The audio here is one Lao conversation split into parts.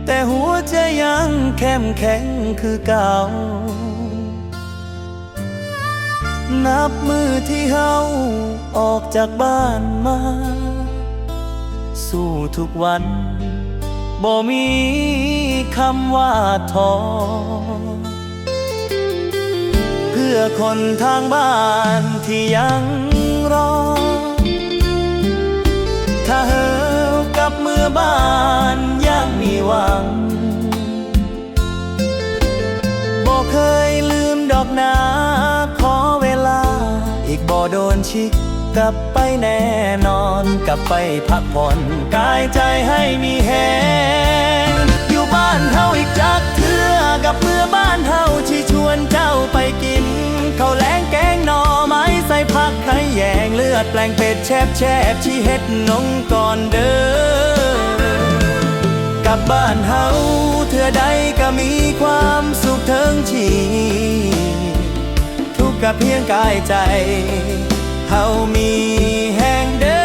ແຕ່ຫົວໃຈຍັງເຂັ້ມແຂງຄືເກົ່າ. ນັບມື້ທີ່ເຮົາອອກຈາກບ້ານມາ ສູ້ທຸກວັນ ບໍ່ມີຄຳວ່າທໍ້ ເພື່ອຄົນທາງບ້ານທີ່ຍັງລໍ ຖ້າເຮົາກັບເມືອບ້ານຍັງມີຫວັງ ບໍ່ເຄີຍລືມດອກນາ ຂໍເວລາອີກບໍ່ດົນຊິກັບໄປແນ່ນອນ ກັບໄປພັກຜ່ອນກາຍໃຈໃຫ້ມີແຮງ ຢູ່ບ້ານເຮົາອີກຈັກເທື່ອ ກັບເມືອບ້ານເຮົາຊິຊວນເຈົ້າໄປກິນ ເຂົ້າແລງແກງໜໍ່ໄມ້ໃສ່ຜັກໄຂ່ແຍງ ເລືອດແປງເປັດແຊບໆ ຊິເຮັດນົງກ່ອນເດີ ກັບບ້ານເຮົາເທື່ອໃດກະມີຄວາມສຸກເຖິງທີ່ ທຸກກະພຽງກາຍໃຈ ເຮົາມີແຮງເດີ.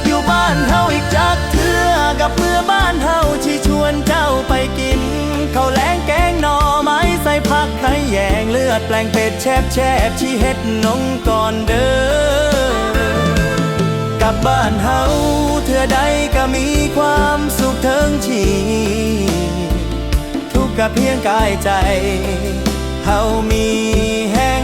ຢູ່ບ້ານເຮົາອີກຈັກເທື່ອ ກັບເມືອບ້ານເຮົາ ຊິຊວນເຈົ້າໄປກິນ ເຂົ້າແລງແກງໜໍ່ໄມ້ໃສ່ຜັກໄຂ່ແຍງ ເລືອດແປງເປັດແຊບໆ ຊິເຮັດນົງກ່ອນເດີ ກັບບ້ານເຮົາເທື່ອໃດກະມີຄວາມສຸກເຖິງທີ່ ທຸກກະພຽງກາຍໃຈ ເຮົາມີແຮງ